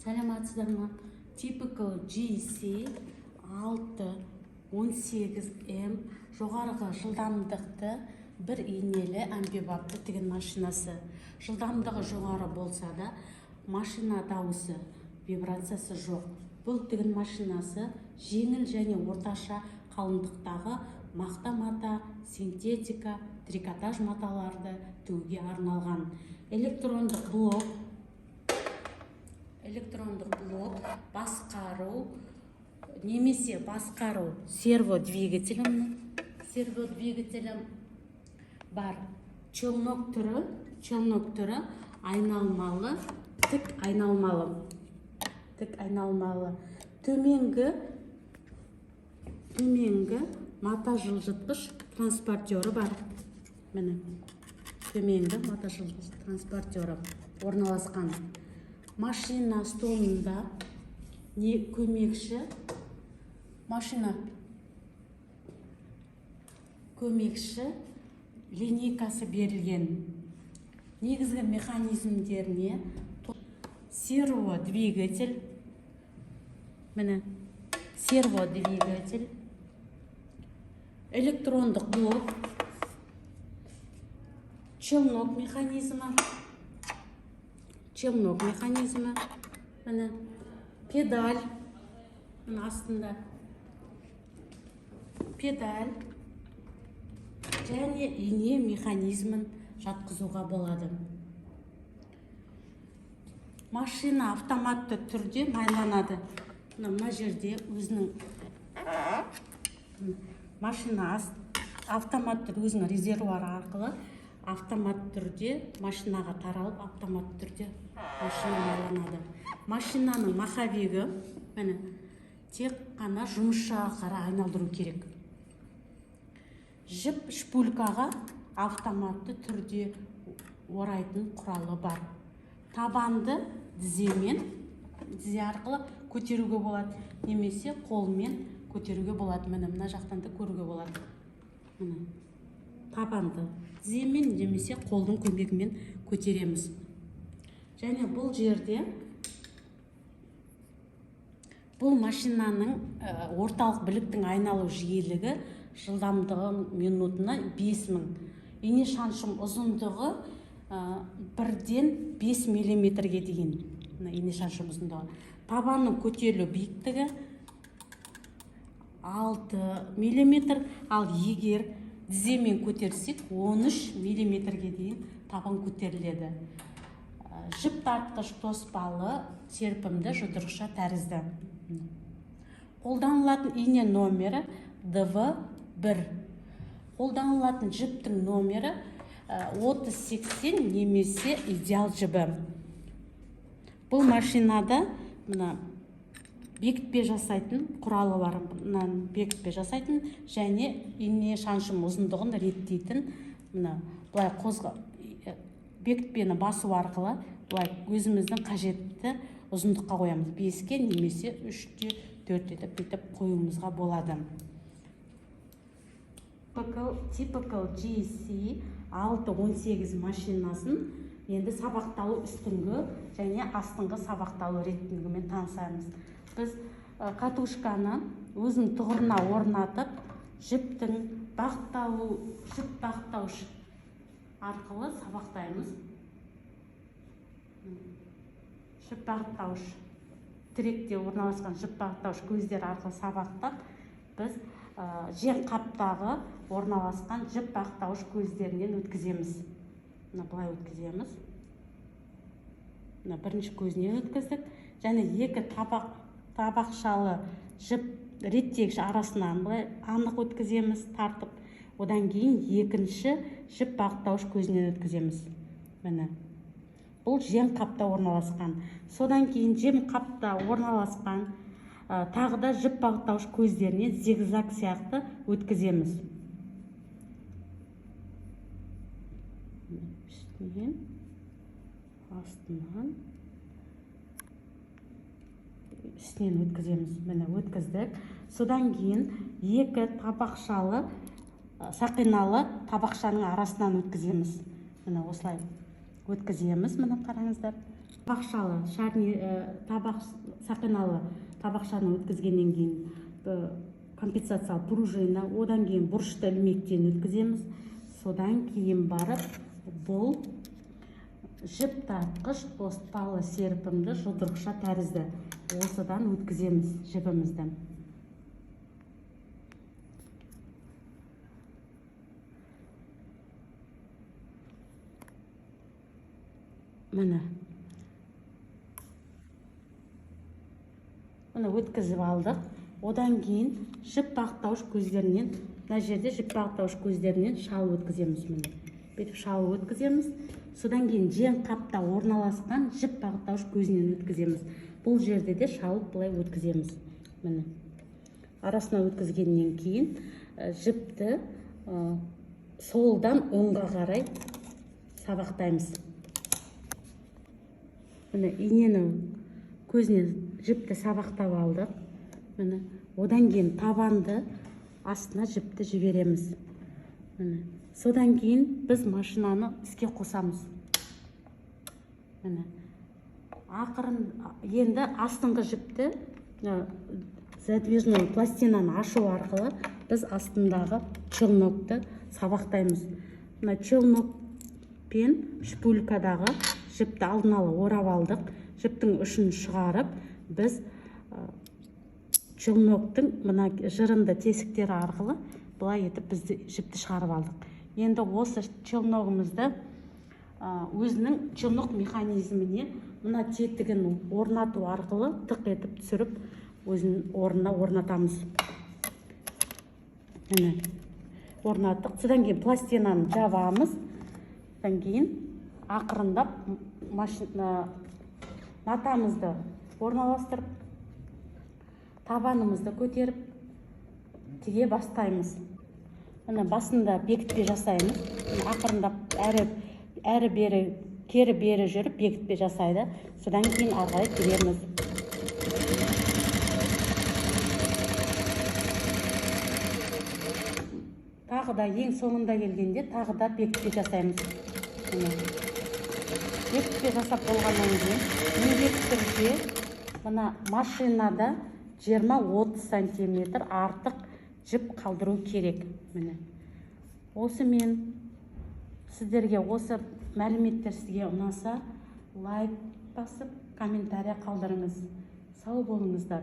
Саламатсыздар ма? Typical GC 6 18 М жоғарғы жылдамдықты бір инелі әмбебапты тігін машинасы. Жылдамдығы жоғары болса да, машина дауысы, вибрациясы жоқ. Бұл тігін машинасы жеңіл және орташа қалыңдықтағы мақта мата, синтетика, трикотаж маталарды тігуге арналған. Электрондық блок басқару немесе басқару серводвигателі бар. Челнок түрі айналмалы, тік айналмалы, тік айналмалы. Төменгі мата жылжытқыш транспортері бар. Міне, төменгі мата жылжытқыш транспортері орналасқан. Машина столында не көмекші машина көмекші линейкасы берілген. Негізгі механизмдеріне серводвигатель, міне, серводвигатель, электрондық блок, челнок механизмі, міне, педаль, міне, астында педаль және ине механизмін жатқызуға болады. Машина автоматты түрде майланады. Мына жерде өзінің машина автоматты түрде өзінің резервуары арқылы автоматты түрде машинаға таралып, автоматты түрде машина майланады. Машинаның маховигі, міне, тек қана жұмыс жаққа қарай айналдыру керек. Жіп шпулькаға автоматты түрде орайтын құралы бар. Табанды тіземен, тізе арқылы көтеруге болады немесе қолмен көтеруге болады. Міне, мына жақтан да көруге болады. Міне, табанды тіземен немесе қолдың көмегімен көтереміз. Және бұл жерде бұл машинаның орталық біліктің айналу жиілігі, жылдамдығы минутына 5000, ине шаншым ұзындығы 1-ден 5 миллиметрге дейін. Мына ине шаншым ұзындығы, табанның көтерілу биіктігі 6 миллиметр, ал егер тіземен көтерсек, 13 миллиметрге дейін табан көтеріледі. Жіп тартқыш тоспалы серпімді жұдырықша тәрізді. Қолданылатын ине номері ДВ 1, қолданылатын жіптің номері 30-80 немесе идеал жібі. Бұл машинада мына бекітпе жасайтын құралы бар. Мынаны бекітпе жасайтын және ине шаншым ұзындығын реттейтін. Мына былай қозға, бекітпені басу арқылы былай өзіміздің қажетті ұзындыққа қоямыз, 5-ке немесе 3-те 4 етіп бүйтіп қоюымызға болады. Typical GC 618 машинасын енді сабақталу үстіңгі және астыңғы сабақталу реттілігімен танысамыз. Біз катушканы өзінің тұғырына орнатып, жіптің бағытталу жіп бағыттауыш арқылы сабақтаймыз. Жіп бағыттауыш тіректе орналасқан жіп бағыттауыш көздер арқылы сабақтап, біз жең қаптағы орналасқан жіп бағыттауыш көздерінен өткіземіз. Мына былай өткіземіз. Мына бірінші көзінен өткіздік және екі табақшалы жіп реттегіш арасынан былай анық өткіземіз тартып. Одан кейін екінші жіп бағыттауыш көзінен өткіземіз. Міне, бұл жең қапта орналасқан. Содан кейін жең қапта орналасқан тағы да жіп бағыттауыш көздерінен зигзаг сияқты өткіземіз. Үстінен, астынан, үстінен өткіземіз. Міне, өткіздік. Содан кейін екі табақшалы сақиналы табақшаның арасынан өткіземіз. Міне, осылай өткіземіз. Міне, қараңыздар. Табақшалы, табақ сақиналы табақшаны өткізгеннен кейін компенсациялы пружина, одан кейін бұрышты ілмектен өткіземіз. Содан кейін барып бұл жіп тартқыш қоспалы серпімді жұдырықша тәрізді осыдан өткіземіз жібімізді. Міне. Міне өткізіп алдық. Одан кейін жіп бағыттауыш көздерінен, мына жерде жіп бағыттауыш көздерінен шалып өткіземіз. Міне. Бүйтіп шалып өткіземіз. Содан кейін жең қапта орналасқан жіп бағыттауыш көзінен өткіземіз. Бұл жерде де шалып былай өткіземіз. Міне. Арасына өткізгеннен кейін жіпті солдан оңға қарай сабақтаймыз. Міне иненің көзіне жіпті сабақтап алдық. Міне одан кейін табанды астына жіпті жібереміз. Міне содан кейін біз машинаны іске қосамыз. Міне ақырын енді астыңғы жіпті задвижной пластинаны ашу арқылы біз астындағы челнокты сабақтаймыз. Мына челнок пен шпулькадағы жіпті алдын ала орап алдық. Жіптің ұшын шығарып, біз челноктың мына жырынды тесіктері арқылы былай етіп біз жіпті шығарып алдық. Енді осы челногымызды өзінің челнок механизміне мына тетігін орнату арқылы тық етіп түсіріп өзінің орнына орнатамыз. Міне орнаттық. Содан кейін пластинаны жабамыз. Содан кейін ақырындап матамызды орналастырып, табанымызды көтеріп тіге бастаймыз. Міне басында бекітпе жасаймыз. Міне ақырындап әрі бері, кері бері жүріп бекітпе жасайды. Содан кейін ары қарай тігеміз. Тағы да ең соңында келгенде тағы да бекітпе жасаймыз. Міне. Бекітпе жасап болғаннан кейін міндетті түрде мына машинада 20-30 сантиметр артық жіп қалдыру керек. Міне. Осымен сіздерге осы мәліметтер сізге ұнаса, лайк басып, комментария қалдырыңыз. Сау болыңыздар.